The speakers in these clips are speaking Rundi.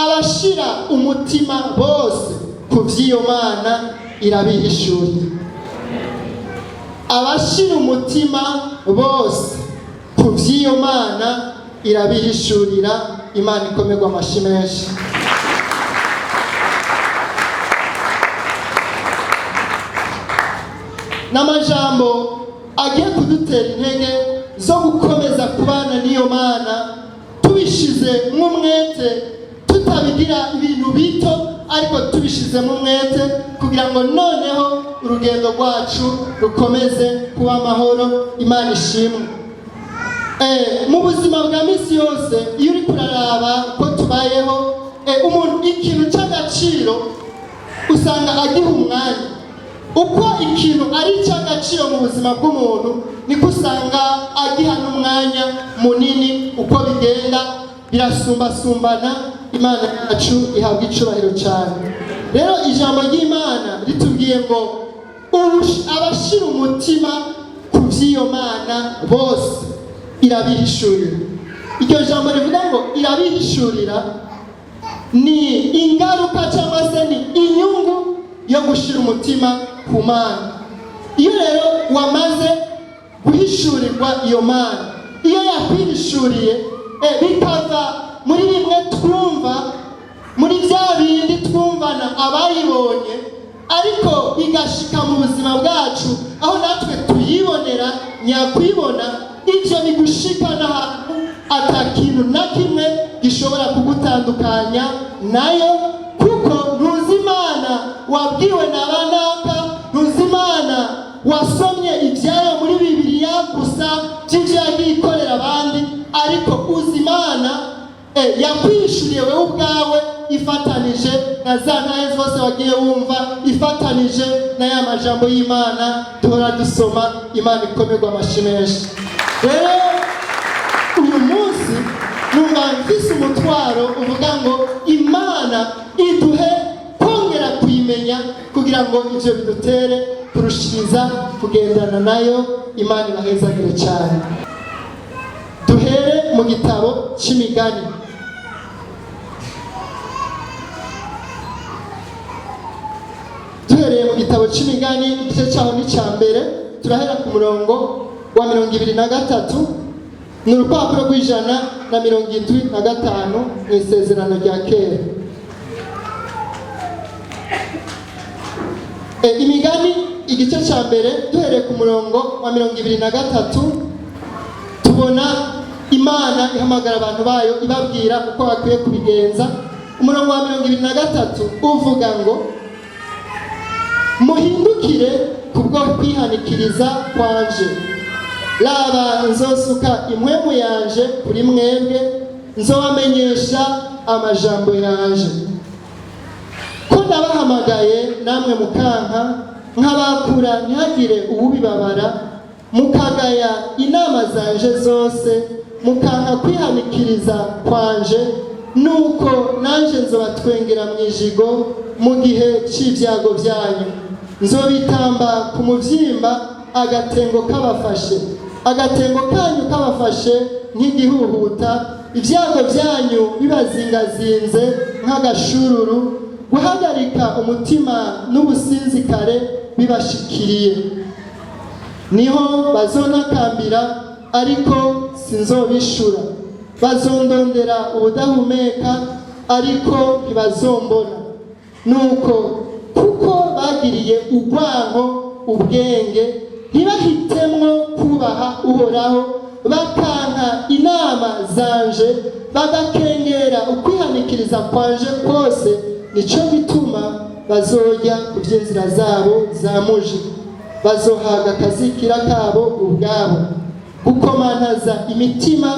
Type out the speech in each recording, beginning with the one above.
Abashira umutima bose ku vy'iyo Mana irabihishurira. Abashira umutima bose ku vy'iyo Mana irabihishurira. Imana ikomerwa amashi menshi. N'amajambo agiye kudutera intege zo gukomeza kubana n'iyo Mana tubishize nk'umwete, tutabigira ibintu bito, ariko tubishizemo umwete kugira ngo noneho urugendo rwacu rukomeze kuba amahoro. Imana ishimwe. Mu buzima bwa minsi yose, iyo uri kuraraba ko tubayeho, umuntu ikintu cy'agaciro usanga agiha umwanya. Uko ikintu ari icy'agaciro mu buzima bw'umuntu, niko usanga agiha n'umwanya munini. Uko bigenda birasumbasumbana. Imana yacu ihabwa icubahiro cyane. Rero ijambo ry'Imana ritubwiye ngo abashira umutima ku by'iyo Mana bose irabihishurira. Iryo jambo rivuga ngo irabihishurira ni ingaruka cyangwa se ni inyungu yo gushyira umutima ku Mana. Iyo rero wamaze guhishurirwa iyo Mana, iyo yakwihishuriye, bikava muri bimwe twumva, muri bya bindi twumvana abayibonye, ariko bigashika mu buzima bwacu aho natwe tuyibonera nyakwibona, ibyo bigushika n'ahantu ata kintu na kimwe gishobora kugutandukanya nayo, kuko ntuzi Imana wabwiwe na banaka, ntuzi Imana wasomye ibyayo muri Bibiliya gusa by'ibyo yagiye ikorera abandi, ariko uzi Imana yakwishuriye wowe ubwawe, ifatanije na za ntahe zose wagiye wumva, ifatanije na ya majambo y'Imana duhora dusoma. Imana ikomerwa amashi menshi. Rero uyu munsi numva mfise umutwaro uvuga ngo Imana iduhe kongera kuyimenya, kugira ngo ibyo bidutere kurushiriza kugendana nayo. Imana ibahezagire cyane. Duhere mu gitabo cy'Imigani. Duhereye mu gitabo cy'Imigani, igice cyaho ni icya mbere, turahera ku murongo wa 23. Ni urupapuro rw'175 mu Isezerano rya Kera. Imigani igice cya mbere, duhereye ku murongo wa 23, tubona Imana ihamagara abantu bayo, ibabwira uko bakwiye kubigenza. Umurongo wa 23 uvuga ngo: "Muhindukire kubwo kwihanikiriza kwanje. Raba, nzosuka impwemu yanje kuri mwebwe, nzobamenyesha amajambo yanje. Ko nabahamagaye namwe mukanka, nkabakura ntihagire uwubibabara, mukagaya inama zanje zose, mukanka kwihanikiriza kwanje, nuko nanje nzobatwengera mu ijigo mu gihe c'ibyago byanyu, nzobitamba ku muvyimba agatengo kabafashe, agatengo kanyu kabafashe nk'igihuhuta, ibyago byanyu bibazingazinze nk'agashururu, guhagarika umutima n'ubusinzikare bibashikiriye. Niho bazontakambira, ariko sinzobishura, bazondondera ubudahumeka, ariko ntibazombona. Nuko kuko bagiriye urwanko ubwenge, ntibahitemwo kubaha Uhoraho, bakanka inama zanje, bagakengera ukwihanikiriza kwanje kose, nico gituma bazorya ku by'inzira zabo zamuje, bazohaga akazikira kabo ubwabo. Gukomantaza imitima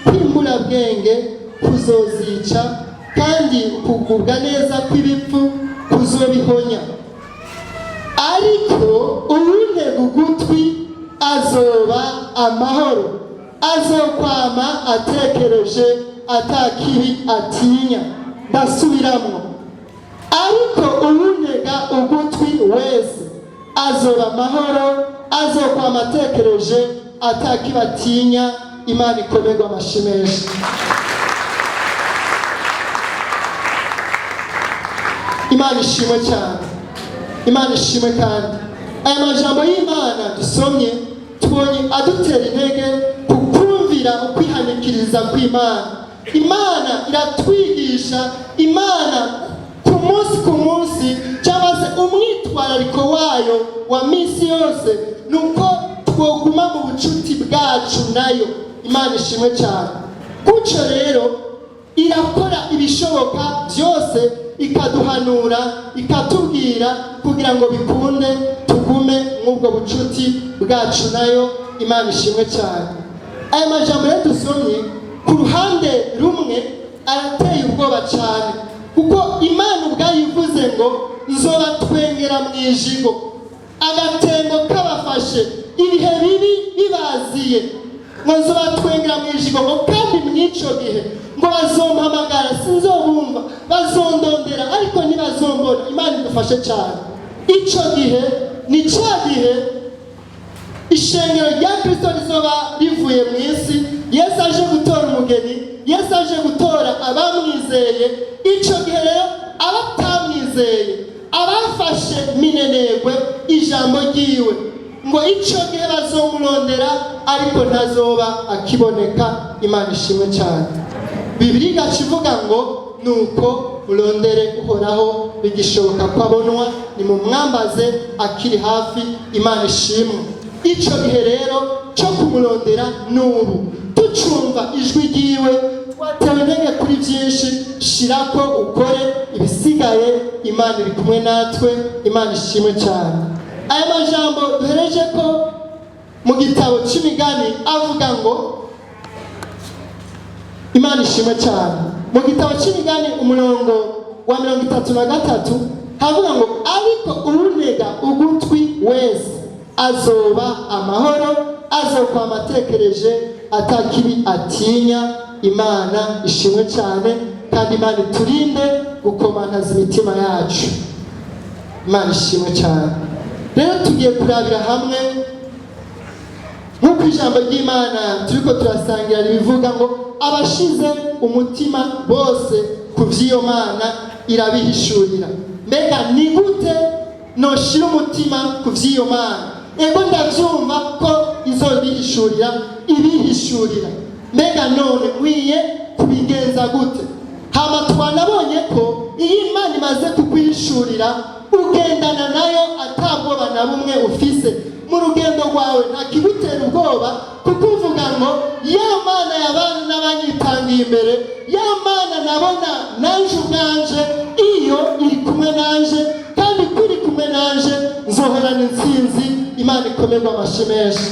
kw'imburabwenge kuzozica, kandi kugubwa neza kw'ibipfu kuzobihonya. Ariko uwuntega ugutwi azoba amahoro, azokwama atekereje atakibi atinya." Ndasubiramwo: ariko uwuntega ugutwi wese azoba amahoro, azokwama atekereje atakibi atinya. Imana ikomerwa amashi menshi. Imana ishimwe cyane, Imana ishimwe. Kandi aya majambo y'Imana dusomye, tubonye adutera intege ku kumvira ukwihanikiriza kw'Imana. Imana iratwigisha, Imana ku munsi ku munsi, cyangwa se umwitwarariko wayo wa minsi yose ni uko twoguma mu bucuti bwacu nayo. Imana ishimwe cyane. Gutyo rero irakora ibishoboka byose, ikaduhanura, ikatubwira kugira ngo bikunde tugume mw'ubwo bucuti bwacu nayo. Imana ishimwe cyane. Aya majambo rero dusomye, ku ruhande rumwe arateye ubwoba cyane, kuko Imana ubwayo ivuze ngo nzobatwengera mu ijigo, agatengo kabafashe, ibihe bibi bibaziye, ngo nzobatwengera mu ijigo, ngo kandi mw'ico gihe ngo bazompamagara sinzobumva, bazondondera ariko ntibazombona. Imana idufashe cyane. Ico gihe ni cya gihe ishengero rya Kristo rizoba rivuye mu isi, Yesu aje gutora umugeni, Yesu aje gutora abamwizeye. Icyo gihe rero abatamwizeye, abafashe minenegwe ijambo ryiwe, ngo icyo gihe bazomurondera ariko ntazoba akiboneka. Imana ishimwe cyane. Bibiliya igaca ivuga ngo nuko murondere Uhoraho bigishoboka ko abonwa, nimumwambaze akiri hafi. Imana ishimwe. Icyo gihe rero cyo kumurondera n'ubu tucumva ijwi ryiwe, twatewe intege kuri byinshi. Shirako ukore, ibisigaye Imana iri kumwe natwe. Imana ishimwe cyane. Aya majambo duhereje ko mu gitabo cy'Imigani avuga ngo, Imana ishimwe cyane, mu gitabo cy'Imigani umurongo wa 33 havuga ngo ariko uwuntega ugutwi wese azoba amahoro, azokwama atekereje atakibi atinya. Imana ishimwe cyane, kandi Imana iturinde gukomantaza imitima yacu. Imana ishimwe cyane. Rero tugiye kurabira hamwe nk'uko ijambo ry'Imana turiko turasangira ribivuga ngo abashize umutima bose ku vy'iyo Mana irabihishurira. Mbega ni gute noshira umutima ku vy'iyo Mana? Ego, ndavyumva ko izobihishurira, ibihishurira. Mbega none nkwiye kubigenza gute? Hama twanabonye ko iyo Imana imaze kukwihishurira, ugendana nayo atabwoba na bumwe ufise mu rugendo rwawe. Nta kigutera ubwoba, kuko uvuga ngo ya Mana y'abana n'abanyitangiye imbere, ya Mana nabona nanje ubwanje, iyo iri kumwe nanje, kandi ko iri kumwe nanje nzohorana intsinzi. Imana ikomerwa amashi menshi.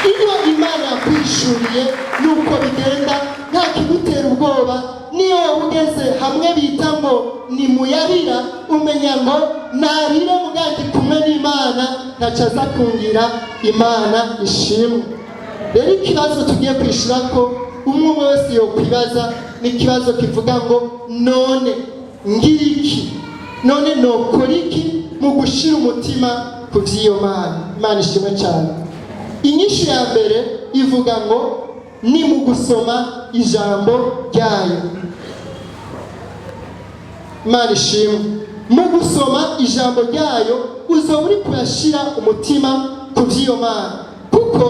Iyo Imana yakwishuriye, nuko bigenda, nta kigutera ubwoba. Niyo waba ugeze hamwe bita ngo ni muyarira, umenya ngo narire mugandi kumwe n'Imana, ntaco aza kungira. Imana ishimwe. Rero ikibazo tugiye kwishura ko umwe umwe wese yokwibaza ni ikibazo kivuga ngo none ngira iki? None nokora iki mu gushira umutima ku vy'iyo Mana? Imana ishimwe cyane. Inyishu ya mbere ivuga ngo ni mu gusoma ijambo ryayo. Imana ishimwe. Mu gusoma ijambo ryayo uzoba uri kuyashira umutima ku vy'iyo Mana, kuko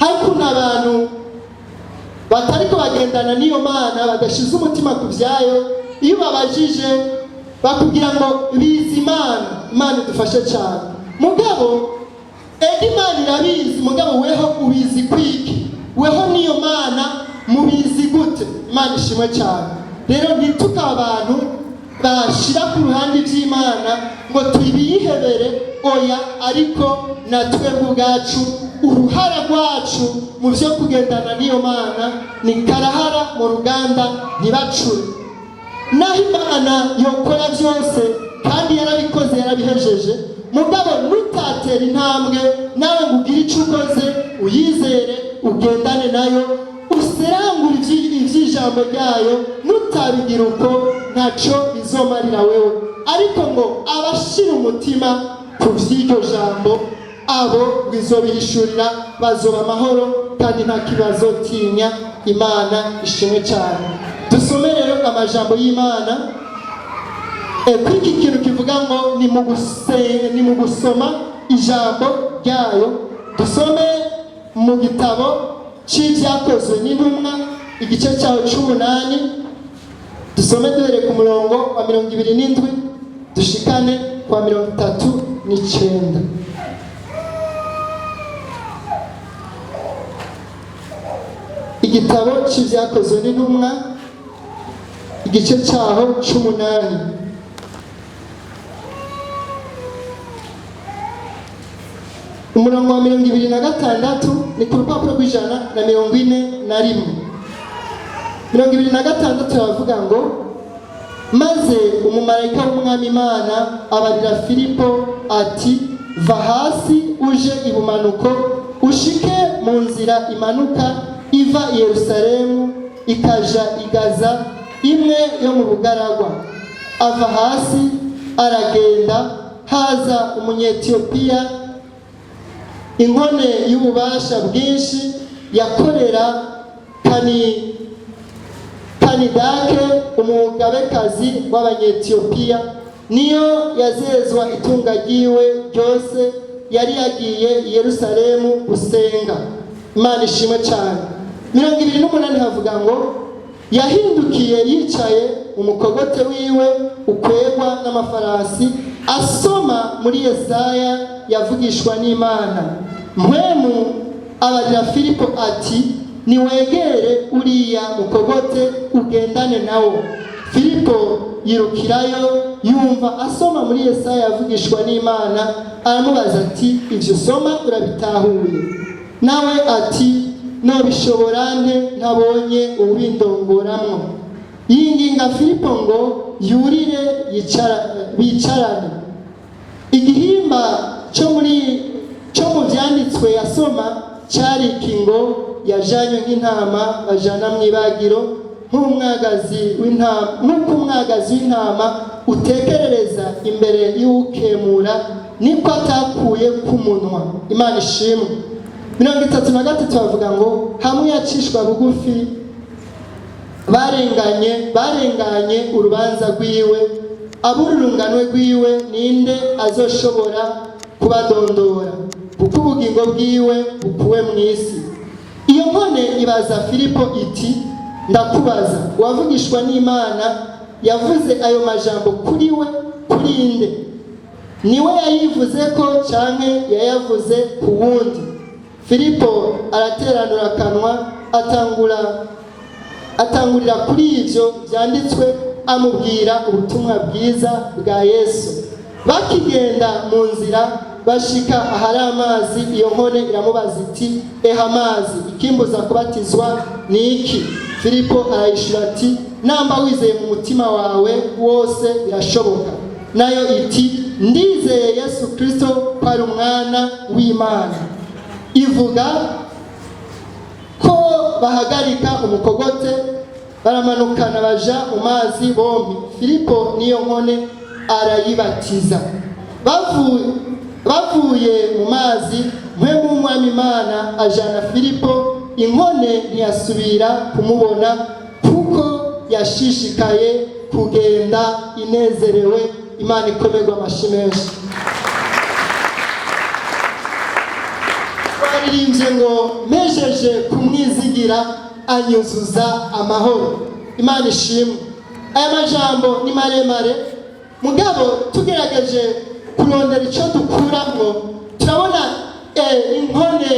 hari ukuntu abantu batariko bagendana n'iyo Mana badashize umutima ku vyayo, iyo babajije bakubwira ngo bizi Imana. Imana idufashe cyane. Mugabo ego, Imana irabizi, mugabo weho ubizi kwiki? Weho niyo Mana mubizi gute? Imana ishimwe cyane. Rero ntitukabe abantu bashyira ku ruhande iby'Imana ngo tubiyihebere, oya, ariko na twebwe ubwacu uruhara rwacu mu byo kugendana n'iyo Mana ni karahara mu ruganda ntibacure. Naho Imana yokora byose, kandi yarabikoze, yarabihejeje, mugabo nutatera intambwe nawe ngo ugire icyo ukoze, uyizere, ugendane nayo, userangure iby'ijambo ryayo, nutabigira uko ntacyo bizomarira wewe. Ariko ngo abashira umutima ku vy'iryo jambo, abo bizobihishurira, bazoba amahoro kandi nta kibazo tinya. Imana ishimwe cyane. Dusome rero amajambo y'Imana. Kuri iki kintu kivuga ngo ni mu gusoma ijambo ryayo. Dusome mu gitabo c'Ibyakozwe n'Intumwa, igice cyaho c'umunani. Dusome duhereye ku murongo wa 27 dushikane kwa 39. Igitabo c'Ibyakozwe n'Intumwa, igice cyaho c'umunani, umurongo wa 26, ni ku rupapuro rw'141. 26 baravuga ngo: "Maze umumarayika w'Umwami Imana abarira Filipo ati: 'Va hasi uje ibumanuko, ushike mu nzira imanuka iva i Yerusalemu ikaja i Gaza, imwe yo mu bugaragwa.' Ava hasi aragenda. Haza Umunyetiyopiya, inkone y'ububasha bwinshi, yakorera Kanidake, umugabekazi w'Abanyetiyopiya, niyo yazezwa itunga ryiwe ryose. Yari yagiye i Yerusalemu gusenga." Imana ishimwe cyane. 28 havuga ngo: "Yahindukiye yicaye umukogote wiwe ukwegwa n'amafarasi, asoma muri Yesaya yavugishwa n'Imana. Mpwemu abarira Filipo ati: 'Niwegere uriya mukogote ugendane nawo.' Filipo yirukirayo, yumva asoma muri Yesaya yavugishwa n'Imana, aramubaza ati: 'Ibyo usoma urabitahuye?' Nawe ati: 'Nobishobora nte ntabonye uwubindongoramwo?' Yinginga Filipo ngo yurire bicarane. Igihimba cyo mu byanditswe yasoma cyari iki ngo: 'Yajanywe nk'intama bajana mu ibagiro, nk'umwagazi w'intama, nk'uko umwagazi w'intama utekerereza imbere y'uwukemura, niko atakuye ku munwa.'" Imana ishimwe. 33 bavuga ngo: "Hamwe yacishwa bugufi, barenganye urubanza rwiwe. Ab'ururunganwe rwiwe ninde azoshobora kubadondora? Kuko ubugingo bwiwe bukuwe mu isi." Iyo nkone ibaza Filipo iti: 'Ndakubaza, uwavugishwa n'Imana yavuze ayo majambo kuri we kuri nde? Niwe yayivuze ko canke yayavuze ku wundi?' Filipo arateranura akanwa, atangurira kuri ivyo vyanditswe, amubwira ubutumwa bwiza bwa Yesu. Bakigenda mu nzira, bashika ahari amazi. Iyo nkone iramubaza iti: 'Eha amazi, ikimbuza kubatizwa ni iki?' Filipo arayishura ati: 'Namba wizeye mu mutima wawe wose, birashoboka.' Nayo iti: 'Ndizeye Yesu Kristo ko ari Umwana w'Imana.' Ivuga ko bahagarika umukogote, baramanukana baja mu mazi bombi, Filipo n'iyo nkone, arayibatiza. Bavuye mu mazi, Mpwemu w'Umwami Imana ajana Filipo, inkone ntiyasubira kumubona, kuko yashishikaye kugenda inezerewe." Imana ikomerwa amashyi menshi. Twaririmbye ngo: "Mpejeje kumwizigira anyuzuza amahoro." Imana ishimwe. Aya majambo ni maremare, mugabo tugerageje kurondera icyo dukuramo, turabona inkone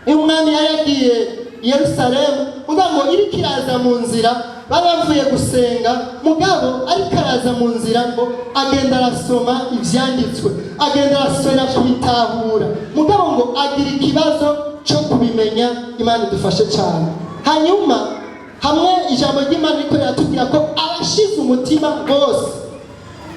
y'umwami yari yagiye i Yerusalemu, mugabo iriko iraza mu nzira, bari bavuye gusenga, mugabo ariko araza mu nzira ngo agenda arasoma ivyanditswe, agenda arasubira kubitahura, mugabo ngo agira ikibazo cyo kubimenya. Imana idufashe cyane. Hanyuma hamwe ijambo ry'Imana riko riratubwira ko abashize umutima bose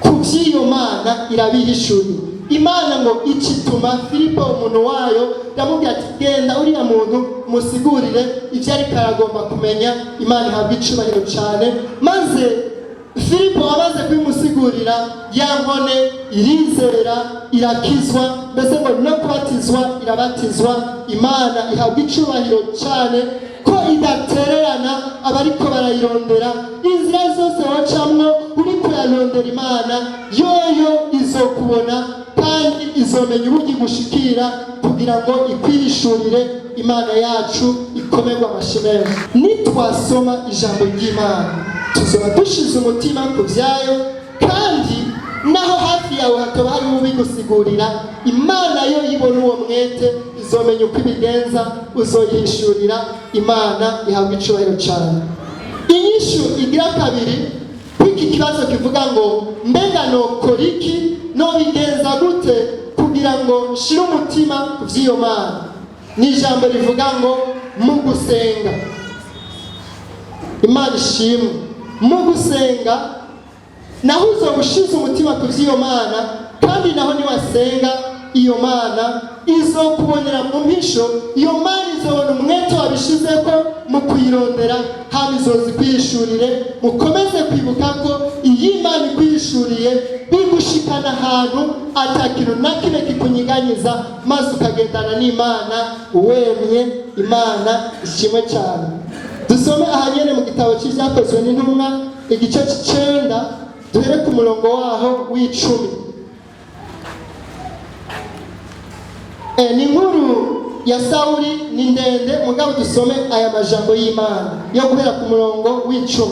ku by'iyo Mana irabihishuye. Imana ngo icituma Filipo umuntu wayo, yamubwira ati: "Genda uriya muntu musigurire ibyo ariko aragomba kumenya." Imana ihabwa icubahiro cyane. Maze Filipo amaze kubimusigurira, ya nkone irizera, irakizwa, mbese ngo no kubatizwa irabatizwa. Imana ihabwa icubahiro cyane ko idatererana abariko barayirondera. Inzira zose wacamwo uriko. Urarondera Imana, yoyo izokubona kandi izomenya uburyo igushikira kugira ngo ikwihishurire. Imana yacu ikomerwe amashyi menshi. Nitwasoma ijambo ry'Imana, tuzoba dushize umutima ku byayo, kandi naho hafi yawe hakaba harimo ubigusigurira, Imana yo ibona uwo mwete, izomenya uko ibigenza, uzoyihishurira. Imana ihabwa icubahiro cyane. Inyishu igira kabiri kw'iki kibazo kivuga ngo: mbega nokora iki, nobigenza gute kugira ngo nshire umutima ku by'iyo Mana? Ni ijambo rivuga ngo mu gusenga. Imana ishimwe. Mu gusenga naho uzoba ushize umutima ku by'iyo Mana, kandi naho niwasenga, iyo Mana izokubonera mu mpisho. Iyo Mana izobona umwete wabishizeko mu kuyirondera, hama izoza ikwihishurire. Mukomeze kwibuka ko iyo Imana ikwihishuriye, bigushikana ahantu ata kintu na kimwe kikunyiganyiza, maze ukagendana n'Imana wemye. Imana ishimwe cyane. Dusome ahanyene mu gitabo cy'Ibyakozwe n'Intumwa, igice cy'icenda, duhere ku murongo waho w'10. Ni inkuru ya Sawuli, ni ndende, mugabo dusome aya majambo y'Imana yo guhera ku murongo w'10.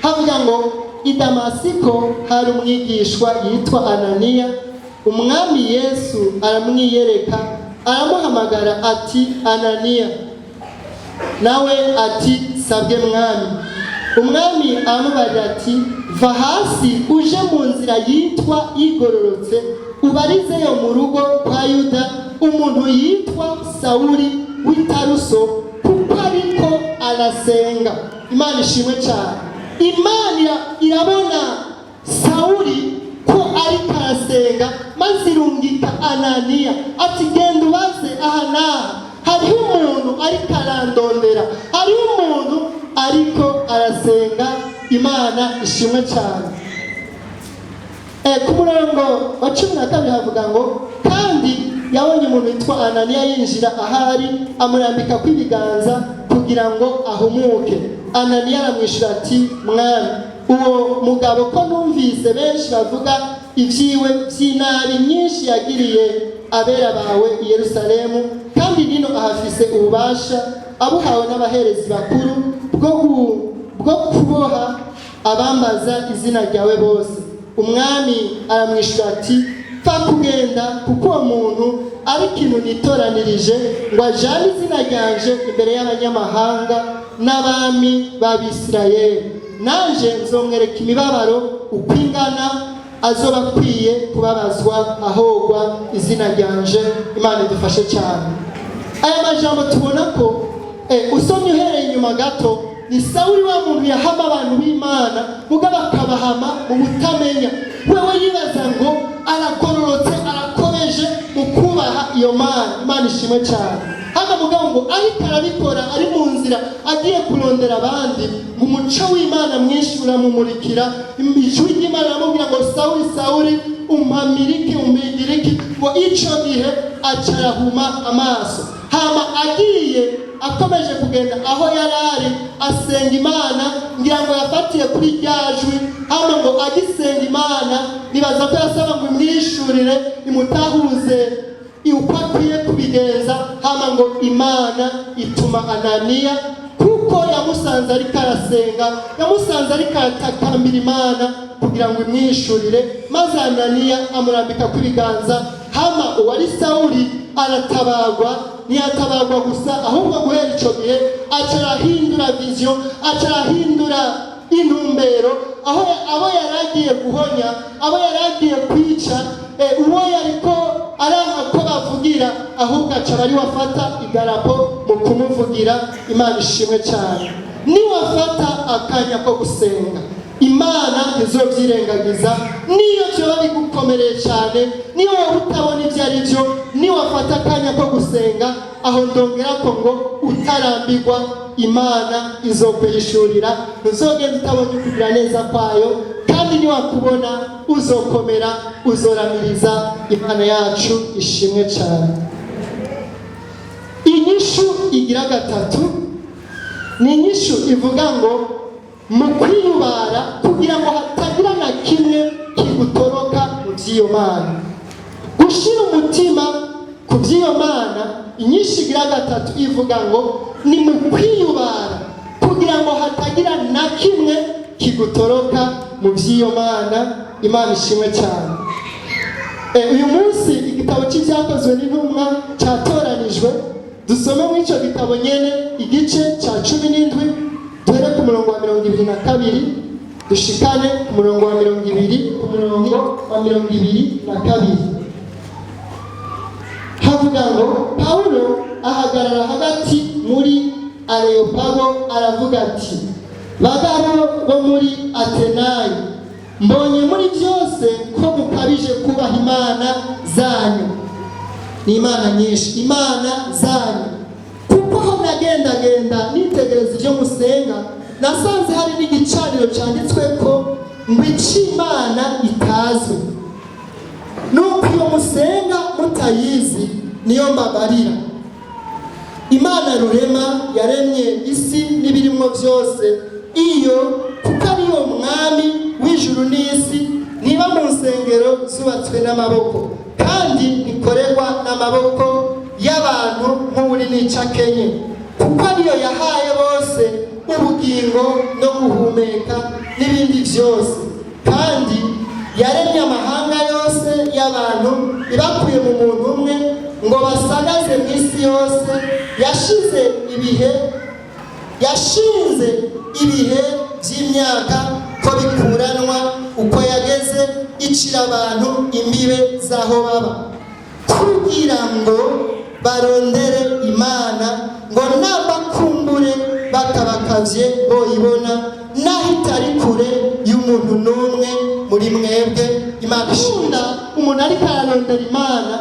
Havuga ngo: i Damasiko hari umwigishwa yitwa Ananiya. Umwami Yesu aramwiyereka, aramuhamagara ati: "Ananiya." Nawe ati: "Sabwe, Mwami." Umwami aramubarira ati: "Va hasi uje mu nzira yitwa Igororotse, ubarizeyo mu rugo kwa Yuda umuntu yitwa Sawuli w'i Taruso, kuko ariko arasenga." Imana ishimwe cyane. Imana irabona Sawuli ko ariko arasenga, maze irungika Ananiya ati: "Genda ubaze aha n'aha, hariho umuntu ariko arandondera, hariho umuntu ariko arasenga." Imana ishimwe cyane. Ku murongo wa 12 havuga ngo: kandi yabonye umuntu witwa Ananiya yinjira ahari, amurambika kw'ibiganza kugira ngo ahumuke. Ananiya aramwishyura ati: "Mwami, uwo mugabo ko numvise benshi bavuga ibyiwe by'inabi nyinshi yagiriye abera bawe i Yerusalemu, kandi nino ahafise ububasha abuhawe n'abaherezi bakuru bwo kuboha abambaza izina ryawe bose." Umwami aramwishyura ati: "Pfa kugenda, kuko uwo muntu ari ikintu nitoranirije ngo ajane izina ryanje imbere y'abanyamahanga n'abami b'Abisirayeli. Nanje nzomwereka imibabaro uko ingana azoba akwiye kubabazwa ahogwa izina ryanje." Imana idufashe cyane. Aya majambo tubona ko usomye uhereye inyuma gato, ni Sawuli, wa muntu yahama abantu b'Imana, mugabo akabahama mu butamenya. Wewe yibaza ngo aragororotse, arakomeje mu kubaha iyo Mana. Imana ishimwe cyane. Hano mugabo ngo ariko arabikora, ari mu nzira agiye kurondera abandi, ngo umuco w'Imana mwinshi uramumurikira. Ijwi ry'Imana aramubwira ngo: "Sawuli, Sawuli, umpamiriki, umpigiriki?" Ngo ico gihe aca arahuma amaso. Hama agiye akomeje kugenda aho yari ari asenga Imana, ngira ngo yafatiye kuri rya jwi. Hama ngo agisenga Imana, nibaza ko yasaba ngo imwishurire, imutahuze uko akwiye kubigenza. Hama ngo Imana ituma Ananiya, kuko yamusanze ariko arasenga, yamusanze ariko aratakambira Imana kugira ngo imwishurire, maze Ananiya amurambika ku ibiganza. Hama uwari Sawuli aratabagwa. Ntiyatabagwa gusa, ahubwo guhera ico gihe aca arahindura vision, aca arahindura intumbero. Aho abo yari agiye guhonya, abo yari agiye kwica, uwo yariko aranka ko bavugira, ahubwo aca aba ariwe afata idarapo mu kumuvugira. Imana ishimwe cyane. Niwafata akanya ko gusenga, Imana ntizobyirengagiza. Niyo byoba bigukomereye cyane, niyo wowe utabona ibyo ari byo, niwafata akanya ko gusenga, aho ndongera ko ngo utarambirwa, Imana izokwihishurira. Ntuzogenda utabonye ukugira neza kwayo, kandi niwakubona uzokomera, uzoramiriza. Imana yacu ishimwe cyane. Inyishu igira gatatu ni inyishu ivuga ngo mu kwiyubara, kugira ngo hatagira na kimwe. by'iyo Mana. Gushyira umutima ku by'iyo Mana, inyishu igira gatatu ivuga ngo ni mu kwiyubara kugira ngo hatagira na kimwe kigutoroka mu by'iyo Mana. Imana ishimwe cyane. Uyu munsi igitabo cy'Ibyakozwe n'Intumwa cyatoranijwe. Dusome muri icyo gitabo nyene igice cya 17, duhere ku murongo wa 22 dushikane ku murongo wa 20, ku murongo wa 22. Havuga ngo: "Pawulo ahagarara hagati muri Areyopago, aravuga ati: 'Bagabo bo muri Atenayi, mbonye muri byose ko mukabije kubaha imana zanyu.'" Ni imana nyinshi, imana zanyu. "Kuko aho nagendagenda nitegereza ibyo musenga, nasanze hari n'igicaniro cyanditswe ko ngo icy'Imana itazwi. Nuko iyo musenga mutayizi niyo mbabarira. Imana Rurema yaremye isi n'ibirimo byose, iyo kuko ariyo mwami w'ijuru n'isi, niba mu nsengero zubatswe n'amaboko, kandi ntikorerwa n'amaboko y'abantu nk'uri n'icakenye, kuko ariyo yahaye bose ubugingo no guhumeka n'ibindi byose. Kandi yaremye amahanga yose y'abantu ibakuye mu muntu umwe, ngo basagaze mu isi yose. Yashinze ibihe by'imyaka ko bikuranwa uko yageze, icira abantu imbibe z'aho baba, kugira ngo barondere Imana, ngo nabakumbure bakabakavye boyibona, naho itari kure y'umuntu n'umwe muri mwebwe." Imana ishunda umuntu ariko ararondera Imana,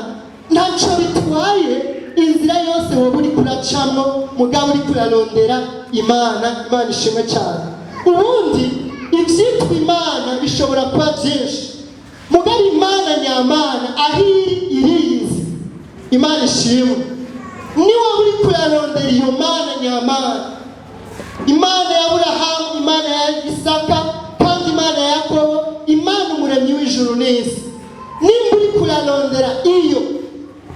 ntacyo bitwaye inzira yose wowe uri kuracamwo, mugabo uri kurarondera Imana. Imana ishimwe cyane. Ubundi ibyitwa imana bishobora kuba byinshi, mugabo Imana nyamana aho iri iriyizi. Imana ishimwe. Niba uri kurarondera iyo Mana nyamana, Imana ya Aburahamu, Imana ya Isaka, kandi Imana ya Yakobo, Imana umuremyi w'ijuru n'isi, nimba uri kurarondera iyo,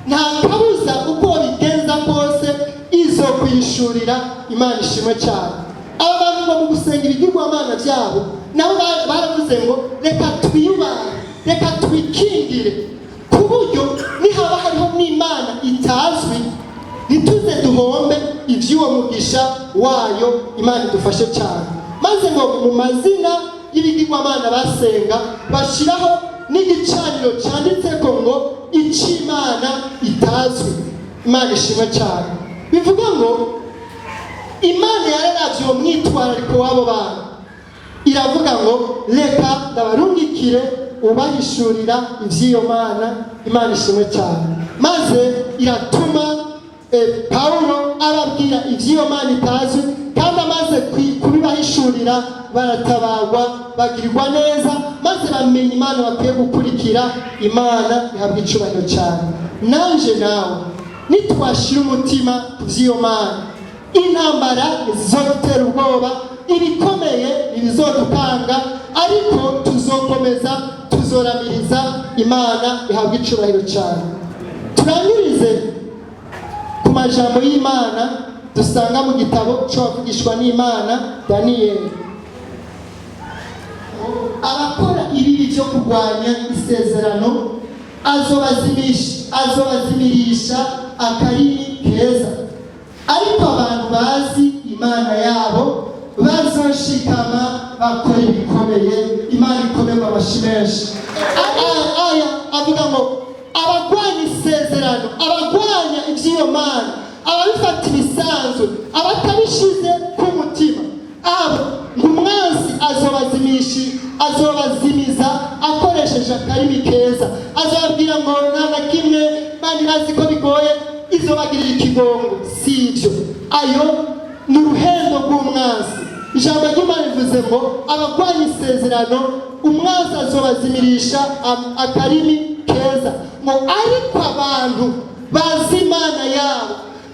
nta kabuza uko wabigenza kose izo kuyishurira. Imana ishimwe cyane. Aba bantu ngo mu gusenga ibigirwamana byabo, nabo baravuze ngo reka twiyubahe, reka twikingire, ku buryo nihaba hariho n'imana itazwi ntituze duhombe iby'uwo mugisha wayo. Imana idufashe cyane. Maze ngo mu mazina y'ibigirwamana basenga bashyiraho n'igicaniro cyanditseko ngo icy'Imana itazwi. Imana ishimwe cyane. Bivuga ngo Imana yararavye uwo mwitwarariko w'abo bantu, iravuga ngo reka ndabarungikire ubahishurira iby'iyo Mana. Imana ishimwe cyane. Maze iratuma Pawulo ababwira iby'iyo Mana itazwi, kandi amaze kubibahishurira baratabarwa, bagirirwa neza, maze bamenya Imana bakwiye gukurikira. Imana ihabwa icubahiro cyane. Nanje nawe nitwashira umutima ku by'iyo Mana, intambara ntizizodutera ubwoba, ibikomeye ntibizodukanga, ariko tuzokomeza tuzoramiriza. Imana ihabwa icubahiro cyane. Turangirize ku majambo y'Imana dusanga mu gitabo c'abavugishwa n'Imana Daniyeli: "Abakora ibibi byo kurwanya isezerano azobazimirisha akarimi keza, ariko abantu bazi Imana yabo bazoshikama bakora ibikomeye." Imana ikomerwa amashi menshi. Aya avuga ngo abagwanya isezerano, abagwanya iby'iyo Mana, ababifata ibisanzwe, abatabishize ku mutima, abo ngo umwansi azobazimiza akoresheje akarimi keza. Azababwira ngo nta na kimwe, Mana irazi ko bigoye, izobagirira ikigongo. Si ibyo, ayo ni uruhendo rw'umwansi. Ijambo ry'Imana rivuze ngo abagwanya isezerano umwansi azobazimirisha akarimi keza, ngo ariko abantu bazi Imana yabo,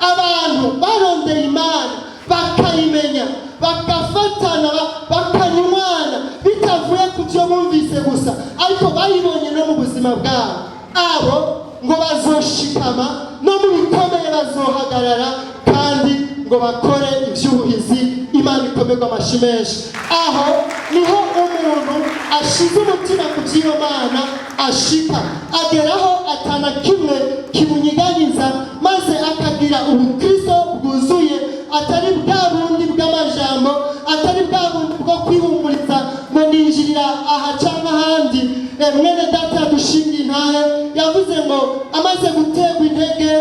abantu barondeye Imana bakayimenya, bagafatana, bakanywana, bitavuye ku byo bumvise gusa, ariko bayibonye no mu buzima. buzima bwabo. Abo ngo bazoshikama no mu bikomeye, bazohagarara kandi ngo bakore iby'ubuhizi. Imana ikomerwa amashyi menshi. Aho niho umuntu ashize umutima ku by'iyo Mana ashika, ageraho atana kimwe kimunyiganyiza, maze akagira ubukristo bwuzuye, atari bwa bundi bw'amajambo, atari bwa bundi bwo kwihumuriza ngo ninjirira aha cyangwa ahandi. Mwene data yadushinga intahe yavuze ngo amaze guterwa intege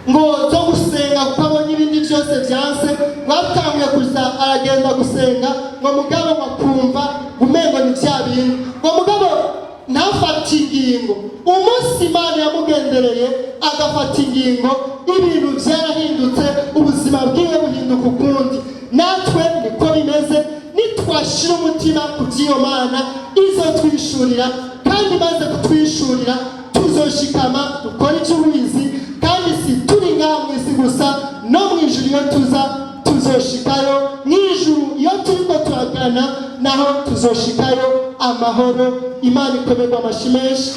ngo zo gusenga, kuko abonye ibindi byose byanse, ngo atanguye kuza aragenda gusenga, ngo mugabo ngo akumva umengo ni bya bintu, ngo mugabo ntafate ingingo. Umunsi Imana yamugendereye agafata ingingo, ibintu byarahindutse, ubuzima bwiwe buhinduka ukundi. Natwe niko bimeze: nitwashira umutima ku by'iyo Mana, izo twishurira, kandi imaze kutwishurira tuzoshikama dukore iby'ubuhizi. Kandi si turi ngaha mu isi gusa, no mu ijuru iyo tuza tuzoshikayo. Mu ijuru iyo turiko turagana naho tuzoshikayo amahoro. Imana ikomerwa amashyi menshi.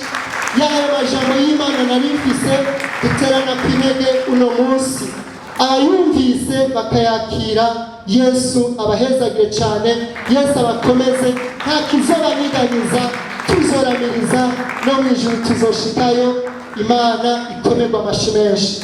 Y'ayo majambo y'Imana nari mfise duterana ku intege uno munsi, abayumvise bakayakira, Yesu abahezagire cyane, Yesu abakomeze, nta kizobanyiganyiza. Tuzoramiriza no mu ijuru, tuzoshikayo. Imana ikomerwa amashyi menshi.